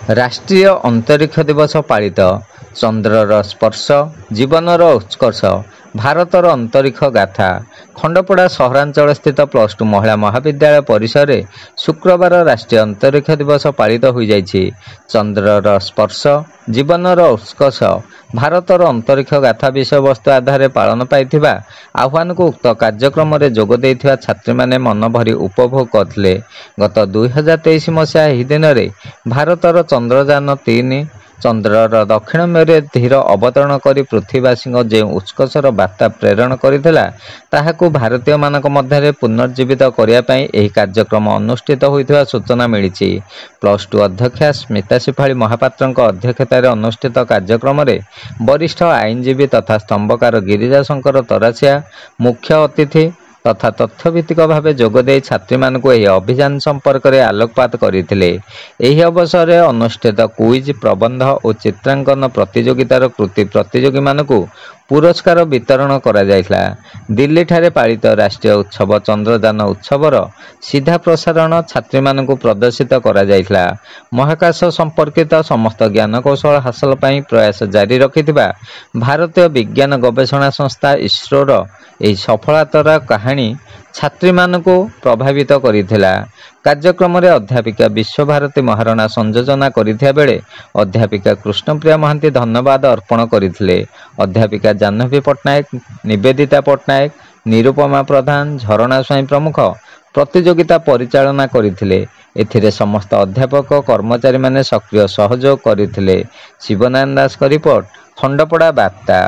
ରାଷ୍ଟ୍ରୀୟ ଅନ୍ତରୀକ୍ଷ ଦିବସ ପାଳିତ। ଚନ୍ଦ୍ରର ସ୍ପର୍ଶ, ଜୀବନର ଉତ୍କର୍ଷ, ଭାରତର ଅନ୍ତରୀକ୍ଷ ଗାଥା। ଖଣ୍ଡପଡ଼ା ସହରାଞ୍ଚଳ ସ୍ଥିତ ପ୍ଲସ୍ ଟୁ ମହିଳା ମହାବିଦ୍ୟାଳୟ ପରିସରରେ ଶୁକ୍ରବାର ରାଷ୍ଟ୍ରୀୟ ଅନ୍ତରୀକ୍ଷ ଦିବସ ପାଳିତ ହୋଇଯାଇଛି। ଚନ୍ଦ୍ରର ସ୍ପର୍ଶ, ଜୀବନର ଉତ୍କର୍ଷ, ଭାରତର ଅନ୍ତରୀକ୍ଷ ଗାଥା ବିଷୟବସ୍ତୁ ଆଧାରରେ ପାଳନ ପାଇଥିବା ଆହ୍ୱାନକୁ ଉକ୍ତ କାର୍ଯ୍ୟକ୍ରମରେ ଯୋଗ ଦେଇଥିବା ଛାତ୍ରୀମାନେ ମନଭରି ଉପଭୋଗ କରିଥିଲେ। ଗତ 2023 ମସିହା ଏହି ଦିନରେ ଭାରତର ଚନ୍ଦ୍ରଯାନ 3 ଚନ୍ଦ୍ରର ଦକ୍ଷିଣ ମେରୁରେ ଧୀର ଅବତରଣ କରି ପୃଥିବୀବାସୀଙ୍କ ଯେଉଁ ଉତ୍କର୍ଷର ବାର୍ତ୍ତା ପ୍ରେରଣ କରିଥିଲା, ତାହାକୁ ଭାରତୀୟମାନଙ୍କ ମଧ୍ୟରେ ପୁନର୍ଜୀବିତ କରିବା ପାଇଁ ଏହି କାର୍ଯ୍ୟକ୍ରମ ଅନୁଷ୍ଠିତ ହୋଇଥିବା ସୂଚନା ମିଳିଛି। ପ୍ଲସ୍ ଟୁ ଅଧ୍ୟକ୍ଷା ସ୍ମିତା ଶେଫାଳୀ ମହାପାତ୍ରଙ୍କ ଅଧ୍ୟକ୍ଷତାରେ ଅନୁଷ୍ଠିତ କାର୍ଯ୍ୟକ୍ରମରେ ବରିଷ୍ଠ ଆଇନଜୀବୀ ତଥା ସ୍ତମ୍ଭକାର ଗିରିଜା ଶଙ୍କର ତରାସିଆ ମୁଖ୍ୟ ଅତିଥି ତଥା ତଥ୍ୟଭିତ୍ତିକ ଭାବେ ଯୋଗଦେଇ ଛାତ୍ରୀମାନଙ୍କୁ ଏହି ଅଭିଯାନ ସମ୍ପର୍କରେ ଆଲୋକପାତ କରିଥିଲେ। ଏହି ଅବସରରେ ଅନୁଷ୍ଠିତ କୁଇଜ୍, ପ୍ରବନ୍ଧ ଓ ଚିତ୍ରାଙ୍କନ ପ୍ରତିଯୋଗିତାର କୃତି ପ୍ରତିଯୋଗୀମାନଙ୍କୁ ପୁରସ୍କାର ବିତରଣ କରାଯାଇଥିଲା। ଦିଲ୍ଲୀଠାରେ ପାଳିତ ରାଷ୍ଟ୍ରୀୟ ଉତ୍ସବ ଚନ୍ଦ୍ରଯାନ ଉତ୍ସବର ସିଧା ପ୍ରସାରଣ ଛାତ୍ରୀମାନଙ୍କୁ ପ୍ରଦର୍ଶିତ କରାଯାଇଥିଲା। ମହାକାଶ ସମ୍ପର୍କିତ ସମସ୍ତ ଜ୍ଞାନକୌଶଳ ହାସଲ ପାଇଁ ପ୍ରୟାସ ଜାରି ରଖିଥିବା ଭାରତୀୟ ବିଜ୍ଞାନ ଗବେଷଣା ସଂସ୍ଥା ଇସ୍ରୋର ଏହି ସଫଳତାର କାହାଣୀ ଛାତ୍ରୀମାନଙ୍କୁ ପ୍ରଭାବିତ କରିଥିଲା। କାର୍ଯ୍ୟକ୍ରମରେ ଅଧ୍ୟାପିକା ବିଶ୍ୱଭାରତୀ ମହାରଣା ସଂଯୋଜନା କରିଥିବା ବେଳେ ଅଧ୍ୟାପିକା କୃଷ୍ଣପ୍ରିୟା ମହାନ୍ତି ଧନ୍ୟବାଦ ଅର୍ପଣ କରିଥିଲେ। ଅଧ୍ୟାପିକା ଜାହ୍ନବୀ ପଟ୍ଟନାୟକ, ନିବେଦିତା ପଟ୍ଟନାୟକ, ନିରୁପମା ପ୍ରଧାନ, ଝରଣା ସ୍ୱାଇଁ ପ୍ରମୁଖ ପ୍ରତିଯୋଗିତା ପରିଚାଳନା କରିଥିଲେ। ଏଥିରେ ସମସ୍ତ ଅଧ୍ୟାପକ କର୍ମଚାରୀମାନେ ସକ୍ରିୟ ସହଯୋଗ କରିଥିଲେ। ଶିବନାରାୟଣ ଦାସଙ୍କ ରିପୋର୍ଟ, ଖଣ୍ଡପଡ଼ା ବାର୍ତ୍ତା।